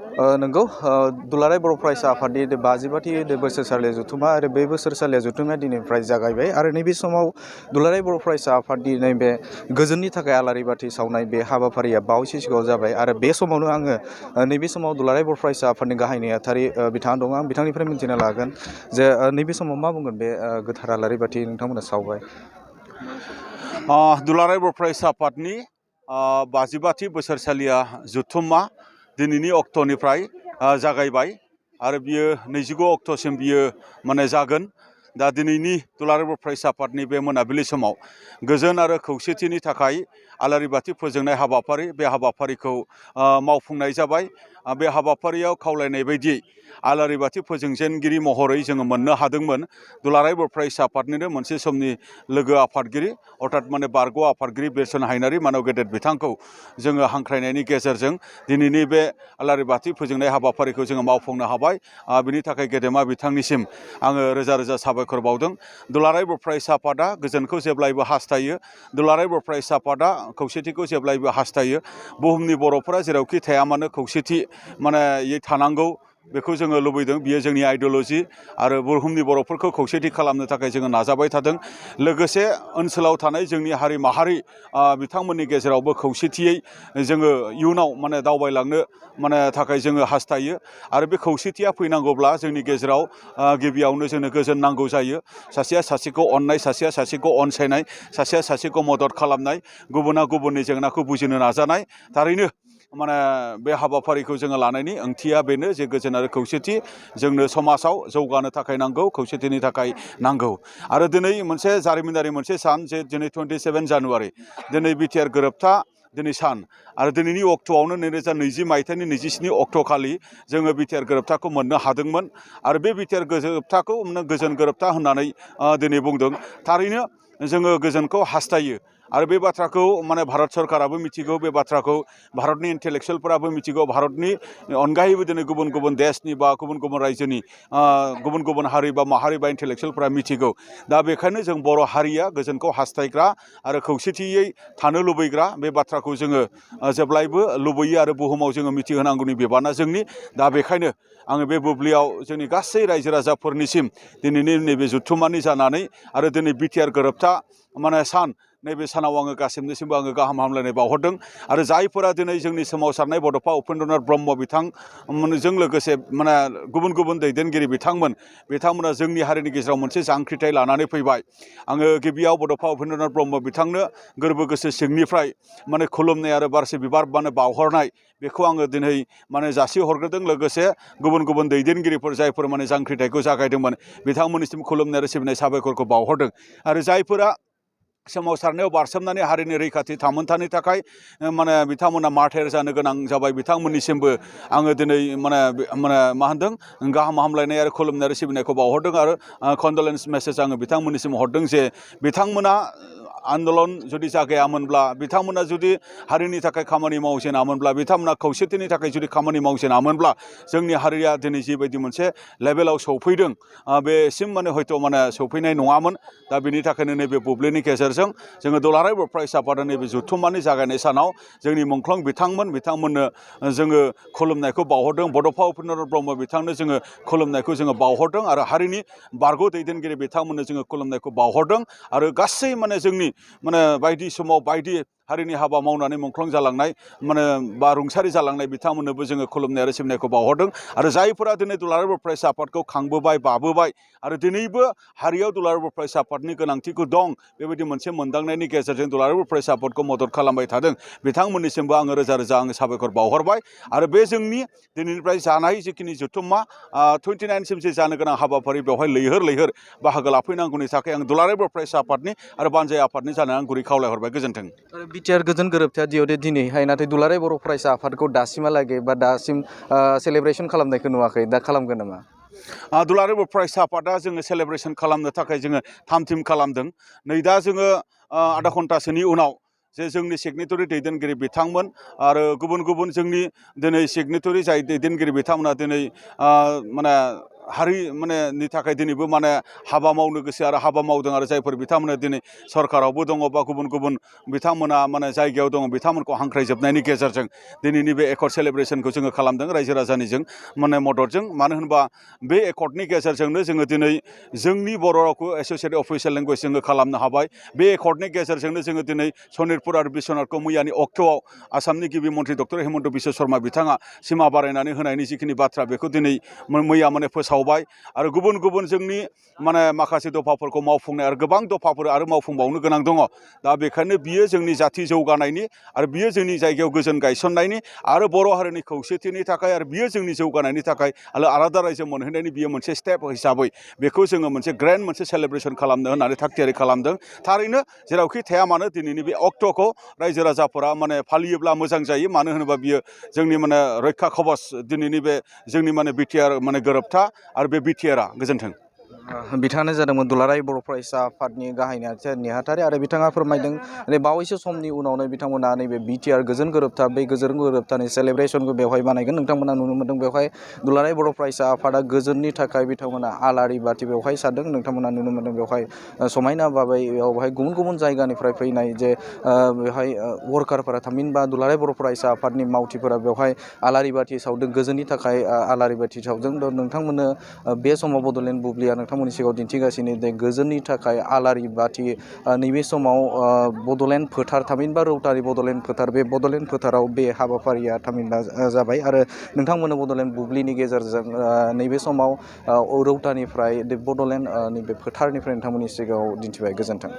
नंगौ दुलाराय बर' फरायसा आफादनि 52थि बोसोरसालि जथुम्मा आरो बे बोसोरसालिया जथुम्माया दिनैनिफ्राय जागायबाय आरो नैबे समाव दुलाराय बर' फरायसा आफादनि नैबे गोजोननि थाखाय आलारि बाथि सावनाय बे हाबाफारिया बावैसो सिगाङाव जाबाय आरो बे समावनो आङो नैबे समाव दुलाराय बर' फरायसा आफादनि गाहाय नेहाथारि बिथाङा दङ। आं बिथांनिफ्राय मिन्थिनो लागोन जे नैबे समाव मा बुंगोन बे गोथार आलारि बाथि नोंथांमोना सावबाय। दुलाराय बर' फरायसा आफादनि 52थि बोसोरसालिया जथुम्मा दिनैनि अक्ट'निफ्राय जागायबाय आरो बियो 29 अक्ट'सिम बियो माने जागोन। दा दिनैनि दुलाराय बर' फरायसा आफादनि बे मोनाबिलि समाव गोजोन आरो खौसेथिनि थाखाय आलारि बाथि फोजोंनाय हाबाफारि बे हाबाफारिखौ मावफुंनाय जाबाय। बे हाबाफारियाव खावलायनाय बायदियै आलारि बाथि फोजोंजेनगिरि महरै जोङो मोननो हादोंमोन दुलाराय बर' फरायसा आफादनिनो मोनसे समनि लोगो आफादगिरि अर्थात माने बारग' आफादगिरि बिरसन हायनारि मानव गेदेर बिथांखौ जोङो हांख्रायनायनि गेजेरजों दिनैनि बे आलारि बाथि फोजोंनाय हाबाफारिखौ जोङो मावफुंनो हाबाय। बिनि थाखाय गेदेमा बिथांनिसिम आङो रोजा रोजा साबायखर बावदों। दुलाराय बर' फरायसा आफादा गोजोनखौ जेब्लायबो हास्थायो। दुलाराय बर' फरायसा आफादा खौसेथिखौ जेब्लायबो हास्थायो। बुहुमनि बर'फोरा जेरावखि थाया मानो खौसेथि माने थानांगौ बेखौ जोङो लुबैदों। बियो जोंनि आइडिय'लजि आरो बुहुमनि बर'फोरखौ खौसेथि खालामनो थाखाय जोङो नाजाबाय थादों। लोगोसे ओनसोलाव थानाय जोंनि हारि माहारि बिथांमोननि गेजेरावबो खौसेथियै जोङो इयुनाव माने दावबायलांनो माने थाखाय जोङो हास्थायो आरो बे खौसेथिया फैनांगौब्ला जोंनि गेजेराव गिबियावनो जोंनो गोजोन नांगौ जायो। सासेया सासेखौ अननाय, सासेया सासेखौ अनसायनाय, सासेया सासेखौ मदद खालामनाय, गुबुना गुबुननि जेंनाखौ बुजिनो नाजानाय। थारैनो माने बे हाबाफारिखौ जोङो लानायनि ओंथिया बेनो जे गोजोन आरो खौसेथि जोंनो समाजाव जौगानो थाखाय नांगौ, खौसेथिनि थाखाय नांगौ। आरो दिनै मोनसे जारिमिनारि मोनसे सान जे दिनै 27 जानुवारि दिनै बिटिआर गोरोबथा दिनै सान आरो दिनैनि अक्ट'आवनो 2020 मायथाइनि 27 अक्ट'खालि जोङो बिटिआर गोरोबथाखौ मोननो हादोंमोन आरो बे बिटिआर गोरोबथाखौ गोजोन गोरोबथा होननानै दिनै बुंदों। थारैनो जोङो गोजोनखौ हास्थायो आरो बे बाथ्राखौ माने भारत सरकाराबो मिथिगौ, बे बाथ्राखौ भारतनि इन्टेलेक्सुयेलफोराबो मिथिगौ, भारतनि अनगायैबो दिनै गुबुन गुबुन देशनि बा गुबुन गुबुन रायजोनि गुबुन गुबुन हारि बा माहारि बा इन्टेलेक्सुयेलफोरा मिथिगौ। दा बेखायनो जों बर' हारिया गोजोनखौ हास्थायग्रा आरो खौसेथियै थानो लुबैग्रा बे बाथ्राखौ जोङो जेब्लायबो लुबैयो आरो बुहुमाव जोङो मिथिहोनांगौनि बिबाना जोंनि। दा बेखायनो आङो बे बुब्लियाव जोंनि गासै रायजो राजाफोरनिसिम दिनैनि नैबे जथुम्मानि जानानै आरो दिनै बिटिआर गोरोबथा माने सान नैबे सानाव आङो गासिबनिसिमबो आङो गाहाम हामलायनाय बावहरदों आरो जायफोरा दिनै जोंनि सोमावसारनाय बड'फा उपेन्द्रनाथ ब्रह्म बिथांमोनजों लोगोसे माने गुबुन गुबुन दैदेनगिरि बिथांमोना जोंनि हारिनि गेजेराव मोनसे जांख्रिथाय लानानै फैबाय। आङो गिबियाव बड'फा उपेन्द्रनाथ ब्रह्म बिथांनो गोरबो गोसो सिंनिफ्राय माने खुलुमनाय आरो बारसे बिबार माने बावहरनाय बेखौ आङो दिनै माने जासिहरग्रोदों। लोगोसे गुबुन गुबुन दैदेनगिरिफोर जायफोर माने जांख्रिथायखौ जागायदोंमोन बिथांमोननिसिम खुलुमनाय आरो सिबिनाय साबायखरखौ बावहरदों आरो जायफोरा सोमावसारनायाव बारसोमनानै हारिनि रैखाथि थामोन्थानि थाखाय माने बिथांमोना मार्टार जानो गोनां जाबाय बिथांमोननिसिमबो आङो दिनै माने मा होनदों गाहाम हामलायनाय आरो खुलुमनाय आरो सिबिनायखौ बावहरदों आरो कन्डलेन्स मेसेज आङो बिथांमोननिसिम हरदों जे बिथांमोना आन्दलन जुदि जागायामोनब्ला, बिथांमोना जुदि हारिनि थाखाय खामानि मावजेनामोनब्ला, बिथांमोना खौसेथिनि थाखाय जुदि खामानि मावजेनामोनब्ला जोंनि हारिया दिनै जिबायदि मोनसे लेभेलाव सौफैदों बेसिम माने हयथ' माने सौफैनाय नङामोन। दा बेनि थाखायनो नैबे बुब्लिनि गेजेरजों जोङो दुलाराय बर' फरायसा आफादा नैबे जथुम्मानि जागायनाय सानाव जोंनि मुंख्लं बिथांमोननो जोङो खुलुमनायखौ बावहरदों। बड'फा उपेन्द्रनाथ ब्रह्म बिथांनो जोङो खुलुमनायखौ जोङो बावहरदों आरो हारिनि बारग' दैदेनगिरि बिथांमोननो जोङो खुलुमनायखौ बावहरदों आरो गासै माने जोंनि माने बायदि समाव बायदि हारिनि हाबा मावनानै मुंख्लं जालांनाय माने बा रुंसारि जालांनाय बिथांमोननोबो जोङो खुलुमनाय आरो सिबिनायखौ बावहरदों आरो जायफोरा दिनै दुलाराय बर' फरायसा आफादखौ खांबोबाय बाबोबाय आरो दिनैबो हारियाव दुलाराय बर' फरायसा आफादनि गोनांथिखौ दं बेबायदि मोनसे मोनदांनायनि गेजेरजों दुलाराय बर' फरायसा आफादखौ मदद खालामबाय थादों बिथांमोननिसिमबो आङो रोजा रोजा आङो साबायखर बावहरबाय आरो बे जोंनि दिनैनिफ्राय जानाय जिखिनि जथुम्मा 29सिम जे जानो गोनां हाबाफारि बेवहाय लैहोर बाहागो लाफैनांगौनि थाखाय आं दुलाराय बर' फरायसा आफादनि आरो बानजाय आफादनि जानो आं गुरै खावलायहरबाय। गोजोन्थों। बिटिआर गोजोन गोरोबथाया दियदे दिनैहाय नाथाय दुलाराय बर' फरायसा आफादखौ दासिमहालागै बा दासिम सेलेब्रेसन खालामनायखौ नुवाखै, दा खालामगोन नामा? दुलाराय बर' फरायसा आफादा जोङो सेलेब्रेसन खालामनो थाखाय जोङो थाम थिम खालामदों। नै दा जोङो आधा घन्टासोनि उनाव जे जोंनि सिगनेटरि दैदेनगिरि बिथांमोन आरो गुबुन गुबुन जोंनि दिनै सिगनेटरि जाय दैदेनगिरि बिथांमोना दिनै माने हारि माने नि थाखाय दिनैबो माने हाबा मावनो गोसो आरो हाबा मावदों आरो जायफोर बिथांमोना दिनै सरकारावबो दङ बा गुबुन गुबुन बिथांमोना माने जायगायाव दङ बिथांमोनखौ हांख्रायजोबनायनि गेजेरजों दिनैनि बे एकर्ड सेलेब्रेसनखौ जोङो खालामदों रायजो राजानिजों माने मददजों मानो होनबा बे एकर्डनि गेजेरजोंनो जोङो दिनै जोंनि बर' रावखौ एस'सियेटेड अफिसियेल लेंगुवेज जोङो खालामनो हाबाय बे एकर्डनि गेजेरजोंनो जोङो दिनै सनितपुर आरो बिश्वनाथखौ मैयानि अक्ट'आव आसामनि गिबि मन्त्रि डक्टर हेमन्त बिश्व शर्मा बिथाङा सिमा बारायनानै होनायनि जिखिनि बाथ्रा बेखौ दिनै मैया माने फोसावबाय आरो गुबुन गुबुन जोंनि माने माखासे दफाफोरखौ मावफुंनाय आरो गोबां दफाफोर आरो मावफुंबावनो गोनां दङ दा बेखायनो बियो जोंनि जाथि जौगानायनि आरो बियो जोंनि जायगायाव गोजोन गायसननायनि आरो बर' हारिनि खौसेथिनि थाखाय आरो बियो जोंनि जौगानायनि थाखाय आरो आलादा रायजो मोनहैनायनि बियो मोनसे स्टेप हिसाबै बेखौ जोङो मोनसे ग्रेन्ड मोनसे सेलेब्रेसन खालामनो होननानै थागथियारि खालामदों थारैनो जेरावखि थाया मानो दिनैनि बे अक्ट'खौ रायजो राजाफोरा माने फालियोब्ला मोजां जायो मानो होनोबा बियो जोंनि माने रैखा खबस दिनैनि बे जोंनि माने बिटिआर माने गोरोबथा आरो बे बिटिआरआ गोजोन्थों बिथाङानो जादोंमोन दुलाराय बर' फरायसा आफादनि गाहाय नेहाथारि आरो बिथाङा फोरमायदों बावैसो समनि उनावनो बिथांमोना नैबे बिटिआर गोजोन गोरोबथा बे गोजोन गोरोबथानि सेलेब्रेसनखौ बेवहाय बानायगोन नोंथांमोना नुनो मोनदों बेवहाय दुलाराय बर' फरायसा आफादा गोजोननि थाखाय बिथांमोना आलारि बाथि बेवहाय सारदों नोंथांमोना नुनो मोनदों बेवहाय समायना भाबै बेवहाय गुबुन गुबुन जायगानिफ्राय फैनाय जे बेवहाय वर्कारफोरा थामहिनबा दुलाराय बर' फरायसा आफादनि मावथिफोरा बेवहाय आलारि बाथि सावदों गोजोननि थाखाय आलारि बाथि सावदों नोंथांमोननो बे समाव बड'लेण्ड बुब्लिया नोंथांमोननि सिगाङाव दिन्थिगासिनो दे गोजोननि थाखाय आलारि बाथि नैबे समाव बड'लेण्ड फोथार थामहिनबा रौतानि बड'लेण्ड फोथार बे बड'लेण्ड फोथाराव बे हाबाफारिया थामहिनबा जाबाय आरो नोंथांमोननो बड'लेण्ड बुब्लिनि गेजेरजों नैबे समाव रौतानिफ्राय बड'लेण्ड नैबे फोथारनिफ्राय नोंथांमोननि सिगाङाव दिन्थिबाय गोजोन्थों